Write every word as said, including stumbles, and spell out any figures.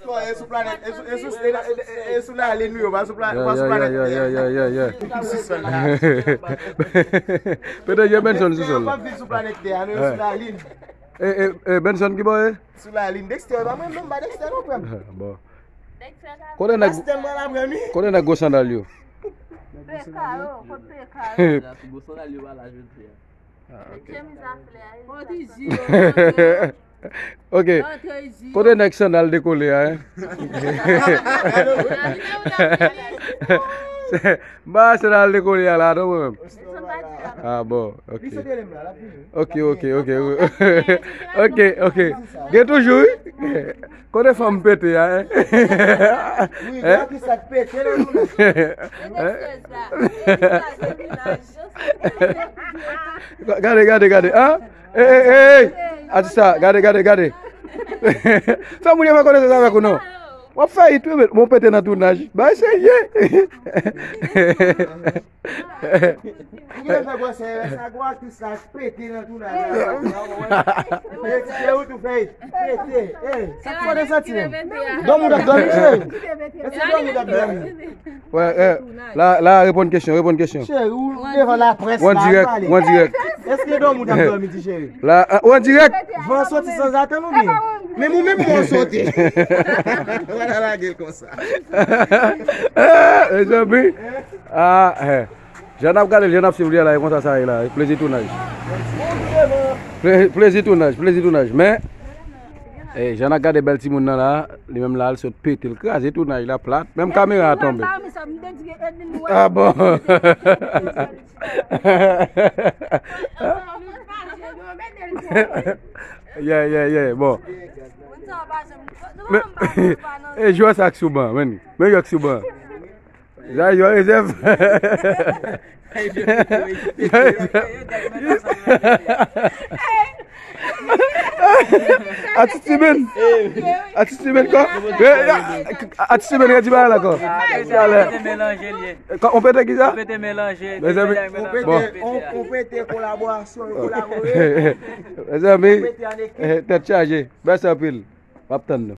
E sou planèt, e sou, e sou, e, e, e, e sou lalin nou yo, pa sou planèt, pa sou planèt Tè. Sou sòl la. Pete je Benson sou sòl la. Pa viv sou planèt Tè, nou yo sou lalin. E, e, e, Benson ki bò e? Sou lalin. Dexter, pa mwen menm, pa Dexter non, frè m. Bon. Kote nèg, kote nèg gwo sandal yo? Peka yo, kot peka yo? Gwo sandal yo pa la jodi a. Ah, ok. Ok. Kote nèg sandal dekole a, hein? Ba sandal dekole a la, non, mwen menm. Ah, bon, ok. Ok, ok, ok. Ok, ok. Gen toujou, wi. Kote fanm pete a, hein? Wi, gen ki sa k pete nan nou la. Gade, gade, gade. Ah? Ey, ey, ey, ey. Atis sa, gade, gade, gade. Fè moun yo fè konesans avèk ou non. W ap fè it wi, men w pete nan tounaj. Bay serye. Ou gen fè gwosè, sa gwo atis la pete nan tounaj la. Pete, ou tou fè it. Pete, ey. Sa k fò de santi menm? Dòmi w t ap dòmi, cheri? Èske dòmi w t ap dòmi? Wè, eh, la, la, reponn kesyon, reponn kesyon. Cheri, ou devan laprès la, ou an dirèk, ou an dirèk. Èske dòmi w t ap dòmi, ti cheri? La, ah, ou an dirèk. Van soti sanzatann oubyen? Menm ou menm van sote. Wala lage l konsa. Eh, mezanmi. Ah, eh. Jan n ap gade l, jan n ap swiv li a la, e konsa sa ye la, plezi tounaj. Ple-, plezi tounaj, plezi tounaj. Men, eh, jan n ap gade bèl timoun nan la, li menm la, l sot pete, l kraze tounaj la plat, menm kamera a tonbe. Ah bon. Yeah, yeah, yeah, bon. Men, eh, jwè sa k sou ban, men, men jwè k sou ban. Sa yo rezèv. Atis Tiben. Atis Tiben kò. Atis Tiben redi bagay la kò. Talè. Kò, on pete ki sa? Mezanmi. On pete, on, on pete kolaborasyon, yo kolabore. Mezanmi. On pete an ekip. Eh, tèt chaje. Mèsi anpil. M ap tann nou.